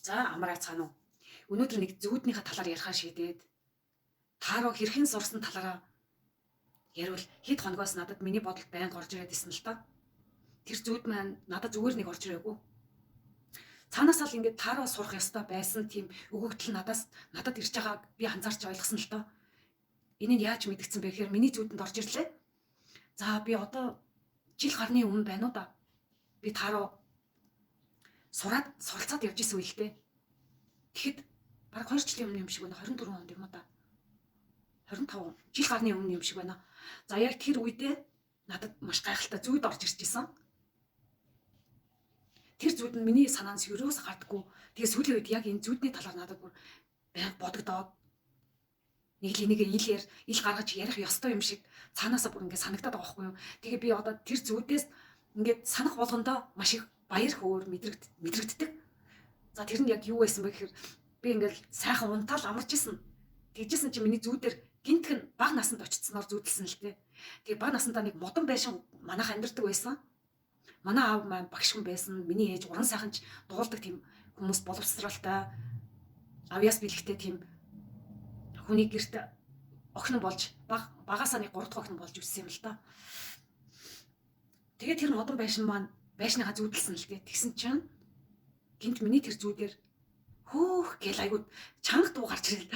За амар айцгаана уу. Өнөөдөр нэг зүүднийхээ талаар ярихаа шийдээд тааруу хэрхэн сурсан талаараа яривал хэд хоногоос надад миний бодолд байнга орж ирээд исэн л та. Тэр зүүд маань надад зүгээр нэг орж ирээгүй. Цаанаасаа л ингээд тааруу сурах ёстой байсан тийм өгөгдөл надад ирж байгааг би анзаарч ойлгосон л та. Энийг яаж мэдгдсэн бэ гэхээр миний зүүдэнд орж ирлээ. За би одоо жил гарны өмнө байна уу да. Би тааруу сураад суралцаад явж исэн үе л дээ. Тэгэхэд бараг 2 жилийн өмнө юм шиг байна. 24 онд юм уу да. 25 жил гарны өмнө юм шиг байна. За яг тэр үедээ надад маш гайхалтай зүйд орж ирж исэн. Тэр зүйд нь миний санаанаас ерөөс гардаггүй. Тэгээ сүүлийн үед яг энэ зүйдний талаар надад бүр байнга бодогдоод нэг л энийг ил ил гаргаж ярих ёстой юм шиг цаанаасаа бүр ингээд санагдаад байгаа байхгүй юу. Тэгээ би одоо тэр зүйдээс ингээд санах болгондоо маш их баяр хөөр мэдрэгддэг. За тэр нь яг юу байсан бэ гэхээр би ингээд сайхан унтаал амарч исэн. Тэгжсэн чинь миний зүүдэр гинтхэн бага насанд очицсноор зүүдэлсэн л дээ. Тэгээ бага насандаа нэг модон байшин манайх амьдардаг байсан. Манай аав маань багш хүн байсан. Миний ээж уран сайханч дуулдаг тийм хүмүүс боловсралтай, авьяас бэлэгтэй тийм хүний гэрт охин болж багасаа нэг 3 дахь охин болж өссөн юм л та. Тэгээ тэр модон байшин маань байшныхаа зүүдэлсэн л дээ. Тэгсэн чинь гинт миний тэр зүүдэр хөөх гэл айгуу чанга дуу гарч ирэл.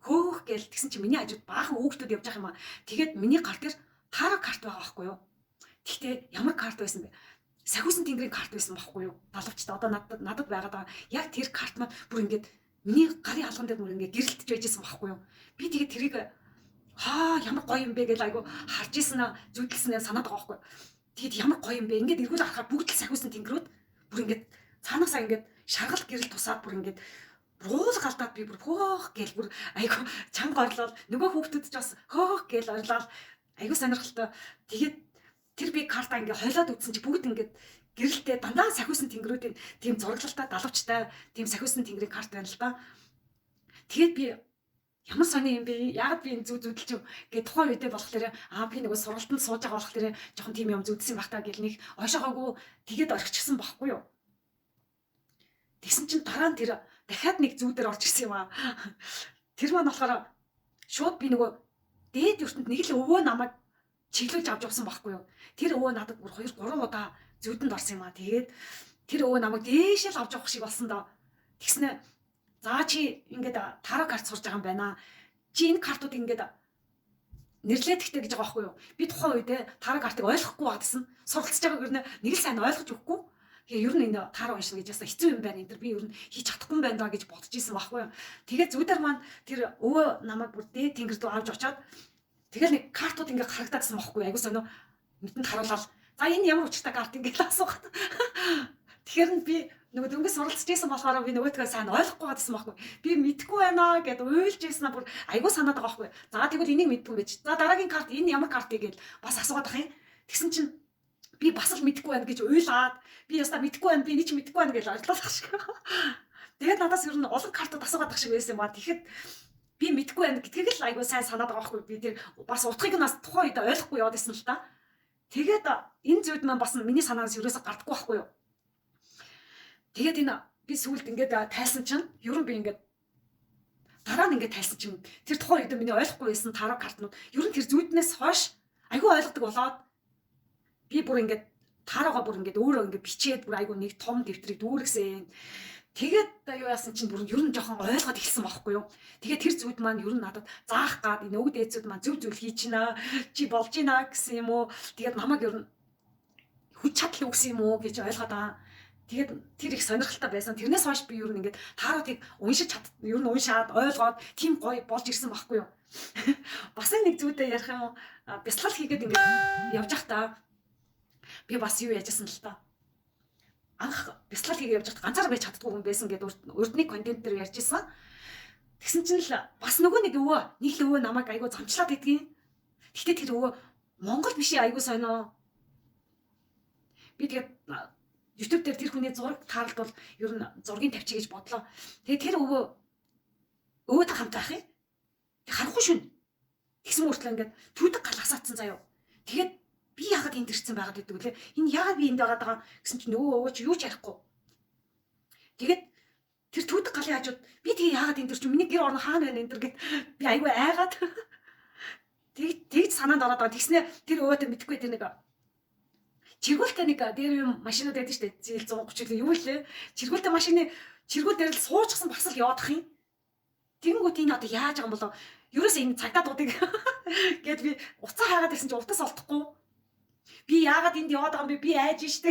Хөөх гэл тэгсэн чинь миний хажууд баахан хүүхдүүд явж байгаа юм аа. Тэгээд миний гар дээр таро карт байгаа байхгүй юу? Тэгтээ ямар карт байсан бэ? Сахиусан тэнгэрийн карт байсан байхгүй юу? Далавчтай одоо надад байгаад байгаа. Яг тэр карт маань бүр ингээд миний гарын алган дээр бүр ингээд гэрэлтэж байжсэн байхгүй юу? Би тэгээд тэрийг хаа ямар гоё юм бэ гэж айгу харж исэн аа, зүудэлсэн санаад байгаа байхгүй юу? Тэгээд ямар гоё юм бэ? Ингээд эргүүл харахаар бүгд л сахиусан тэнгэрүүд бүр ингээд цаанаасаа ингээд шаргал гэрэл тусаад бүр ингээд руул галдаад би бүр хөөх гэл бүр айгу чанга орлол нөгөө хүүхдүүд ч бас хөөх гэл орлол айгу сонирхолтой. Тэгээд тэр би карта ингээд хойлоод үзсэн чи бүгд ингээд гэрэлтэй дандаа сахиусан тэнгэрүүдийн тийм зураглалтай далавчтай тийм сахиусан тэнгэрийн карт байна л да. Тэгээд би ямар сони юм бэ? Яагаад би энэ зүү зүүдэлч юм гэ тухайн үедээ болохоор аа би нөгөө сургалтанд сууж байгаа болохоор жоохон тийм юм зүүдсэн байх та гэл нэг ойшоогоогүй тэгээд орхичихсан байхгүй юу? Тэгсэн чинь дараа нь тэр дахиад нэг зүүдэр орж ирсэн юм аа. Тэр маань болохоор шууд би нөгөө дээд ертөнд нэг л өвөө намайг чиглүүлж авч явсан байхгүй юу? Тэр өвөө надад бүр 2 3 удаа зүүдэнд орсон юм аа. Тэгээд тэр өвөө намайг дээшээ л авч явах шиг болсон доо. Тэгснэ за чи ингээд таро карт сурж байгаа юм байна. Чи энэ картууд ингээд нэрлэдэгтэй гэж байгаа байхгүй юу? Би тухайн үедээ таро картыг ойлгохгүй байгаадсэн. Суралцж байгааг ер нь нэг л сайн ойлгож өгөхгүй. Тэгээ ер нь энэ таро уншина гэж ясаа хэцүү юм байна. Энэ төр би ер нь хийж чадахгүй юм байна даа гэж бодож исэн байхгүй юу? Тэгээд зүүдэр маань тэр өвөө намайг бүр дээд тэнгэр рүү авч очоод тэгэл нэг картууд ингээд харагдаадсан байхгүй юу? Айгуу сонио нүдэнд харуулаад за энэ ямар учиртай карт ингээд асуухад. Тэгэхээр нь би нөгөө дөнгөж суралцж исэн болохоор би нөгөөтгөө сайн ойлгохгүй байгаадсан байхгүй. Би мэдхгүй байна гэд уйлж ирсэн бүр айгуу санаад байгаа байхгүй. За тэгвэл энийг мэддгүй байж. За дараагийн карт энэ ямар карт вэ гэж бас асуугаад ах юм. Тэгсэн чинь би бас л мэдхгүй байна гэж уйлаад би ястаа мэдхгүй байна, би нэг ч мэдхгүй байна гэж ойлголоо шиг. Тэгээд надаас ер нь олон картууд асуугаад ах шиг байсан юм аа. Тэгэхэд би мэдхгүй байна гэдгийг л айгуу сайн санаад байгаа байхгүй. Би тэр бас утгыг нь бас тухайн үед ойлгохгүй яваад исэн л та. Тэгээд энэ зүйл маань бас миний санаанаас ерөөсөө гардаггүй байхгүй юу. Тэгээд энэ би сүүлд ингээд тайлсан чинь ер нь би ингээд дараа нь ингээд тайлсан чинь тэр тухайн үед миний ойлгохгүй байсан таро картнууд ер нь тэр зүүднээс хойш айгүй ойлгодог болоод би бүр ингээд тарога бүр ингээд өөрөө ингээд бичээд бүр айгүй нэг том дэвтрийг дүүргэсэн. Тэгээд юу яасан чинь бүр ер нь жоохон ойлгоод эхэлсэн байхгүй юу. Тэгээд тэр зүуд маань ер нь надад заах гад энэ өвд ээзүүд маань зөв зүйл хийж гинэ, чи болж гинэ гэсэн юм уу. Тэгээд намайг ер нь хүч чадал өгсөн юм уу гэж ойлгоод байгаа. Тэгээд тэр их сонирхолтой байсан. Тэрнээс хойш би ер нь ингээд тааруудыг уншиж чад, ер нь уншаад ойлгоод тийм гоё болж ирсэн байхгүй юу. Бас нэг зүйдээ ярих юм бясалгал хийгээд ингээд явж байхдаа би бас юу яжсэн л та. Анх бясалгал хийгээ явж байхад ганцаараа байж чаддгүй хүн байсан гэдээ урдны контент дээр ярьж исэн. Тэгсэн чинь л бас нөгөө нэг өвөө, нэг л өвөө намайг айгуу замчлаад идэгин. Гэхдээ тэр өвөө Монгол биш айгуу сонио. Би тэгээд YouTube дээр тэр хүний зураг таарлт бол ер нь зургийн тавьчих гэж бодлоо. Тэгээд тэр өвөө өвөөд хамт байх юм. Тэг харахгүй шүн. Тэгсэн мөртлөө ингээд түүдэг гал асаацсан заяо. Тэгээд би яагаад энд ирсэн байгаад байдаг вүлээ? Энэ яагаад би энд байгаад байгаа гэсэн чинь нөгөө өвөө чи юу ч ярихгүй. Тэгээд тэр малын хажууд би тэгээ яагаад энэ төр чи миний гэр орон хаана байна энэ төр гэд би айгүй айгаад тэгж санаанд ороод байгаа. Тэгснэ тэр өөдөө мэдэхгүй тэр нэг чиргүүлтэй нэг дээр юм машинууд байдаг шүү дээ. Зээл 130 л юу лээ. Чиргүүлтэй машины чиргүүл дээр л суучсан бас л яваадах юм. Тэгэнгүүт энэ одоо яаж байгаа юм болоо? Ерөөсөө энэ цагдаа дуудыг гэд би уцаа хайгаад ирсэн чи утас олдохгүй. Би яагаад энд яваад байгаа юм бэ? Би айж штэ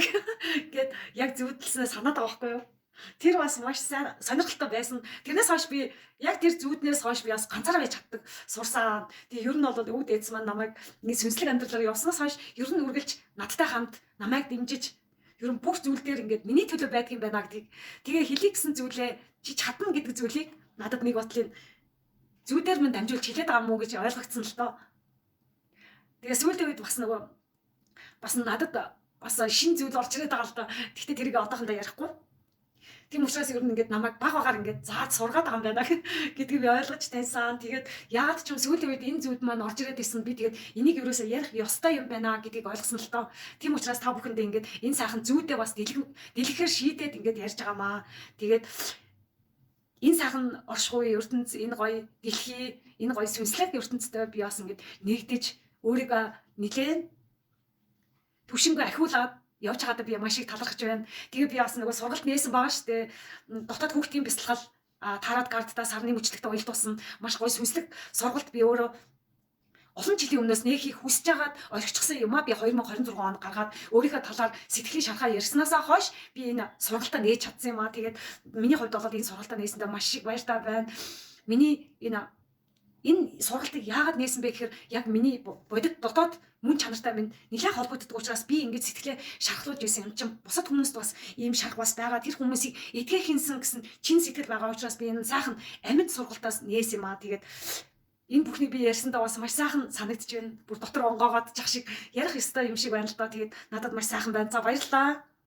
гэд яг зүудэлснээ санаад байгаа байхгүй юу? Тэр бас маш сайн сонирхолтой байсан. Тэрнээс хойш би яг тэр зүүднээс хойш би бас ганцаараа байж чаддаг сурсан. Тэгээ ер нь бол өвд эц маань намайг нэг сүнслэг амьдралаар явснаас хойш ер нь үргэлж надтай хамт намайг дэмжиж ер нь бүх зүйл дээр ингээд миний төлөө байдгийн байна гэдгийг тэгээ хэлий гэсэн зүйлээ чи чадна гэдэг зүйлийг надад нэг бодлын зүүдээр минь дамжуулж хэлээд байгаа юм уу гэж ойлгогдсон л доо. Тэгээ сүүлийн үед бас нөгөө бас надад бас шин зүйл орж ирээд байгаа л доо. Гэхдээ тэрийг одоохондоо ярихгүй. Тийм учраас ер нь ингээд намайг баг багаар ингээд зааж сургаад байгаа юм байна гэдгийг би ойлгож таньсан. Тэгээд яагаад ч юм сүүлийн үед энэ зүуд маань орж ирээд ирсэн, би тэгээд энийг ерөөсөө ярих ёстой юм байна гэдгийг ойлгосон л доо. Тийм учраас та бүхэндээ ингээд энэ сайхан зүүдээ бас дэлгэхээр шийдээд ингээд ярьж байгаамаа. Тэгээд энэ сайхан оршихуй ертөнц, энэ гоё дэлхий, энэ гоё сүнслэг ертөнцтэй би бас ингээд нэгдэж өөрийгөө нилээн түвшингүй ахиулаад явж байгаадаа би маш их талархаж байна. Тэгээ би бас нөгөө сургалт нээсэн байгаа шүү дээ. Дотоод хүүхдийн бясалгал тараад карттай сарны мөчлөгтэй уялдуулсан маш гоё сүнслэг сургалт би өөрөө олон жилийн өмнөөс нээхийг хүсэж хагаад орхичихсан юм а би 2026 онд гаргаад өөрийнхөө талаар сэтгэлийн шархаа ярьснаасаа хойш би энэ сургалтаа нээж чадсан юм а. Тэгээд миний хувьд бол энэ сургалтаа нээсэндээ маш их баяртай байна. Миний энэ сургалтыг яагаад нээсэн бэ гэхээр яг миний бодит дотоод мөн чанартай минь нэлээд холбогддог учраас би ингэж сэтгэлээ шархлуулж байсан юм чинь бусад хүмүүст бас ийм шарх бас байгаа. Тэр хүмүүсийг эдгэх хинсэн гэсэн чин сэтгэл байгаа учраас би энэ сайхан амьд сургалтаас нээсэн юм аа. Тэгээд энэ бүхнийг би ярьсандаа бас маш сайхан санагдаж байна. Бүр дотор онгоогоод чах шиг ярих ёстой юм шиг байна л доо. Тэгээд надад маш сайхан байна. За, баярлалаа.